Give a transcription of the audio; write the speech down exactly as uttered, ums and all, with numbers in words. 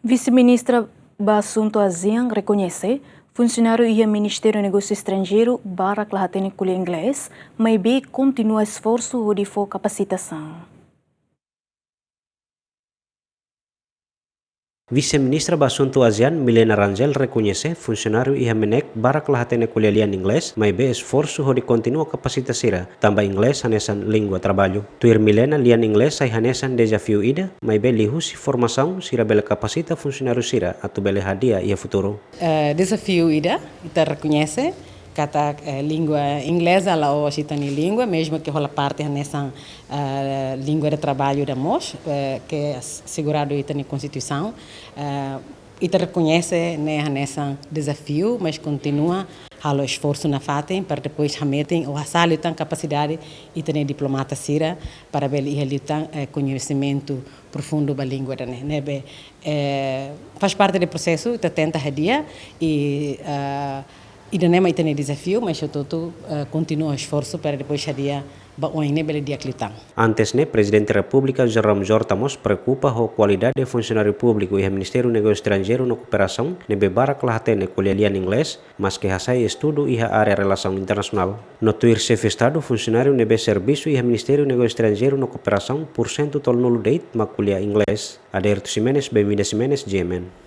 Vise-Ministra ba Asuntu ASEAN rekoñese funsionáriu iha Ministériu Negósiu Estranjeiru barak la hatene ko'alia inglés, maibé kontinua esforsu hodi fó kapasitasaun. Vise-Ministra ba Asuntu ASEAN, Milena Rangel, rekoñese funsionáriu iha MNEK barak la hatene ko'alia lian inglés, maibé esforsu hodi kontinua kapasita sira, tanba inglés hanesan língua traballu. Tuir Milena, lian inglés sai hanesan dezafiu ida, maibé liuhusi formasaun sira bele kapasita funsionáriu sira atu bele hadi'a iha futuru. Eh, dezafiu ida, ita rekoñese katak, eh, língua inglesa la'ós ita-nia língua, mezmu ke hola parte hanesan, eh, língua de traballu ida mós, eh, ke as-, aseguradu ita-nia Konstituisaun. Eh, ita rekoñese ne'e hanesan dezafiu, mas kontinua halo esforsu nafatin para depois hametin ou hasa'e liután kapasidade ita-nia diplomata sira para bele iha liután, eh, koñesimentu profundu ba língua ida-ne'e. Ne'ebé, eh, faz parte do processo, ita tenta hadi'a i, eh, ida-ne'e mak ita-nia dezafiu, mas sobretudu, eh, kontinua esforsu para depois hadi'a ba oin ne'e bele di'ak liután. Antes ne'e, Prezidente Repúblika José Ramos Horta mós preokupa ho kualidade funsionáriu públiku iha Ministériu Negósiu Estranjeiru no Kooperasaun ne'ebé barak la hatene ko'alia lian inglés, maske hasai estudu iha área relasaun internasionál. No tuir Xefe Estadu, funsionáriu ne'ebé servisu iha Ministériu Negósiu Estranjeiru no Kooperasaun porsentu tolunulu de'it mak ko'alia inglés. Aderto Ximenes, Benvinda Ximenes, G M N.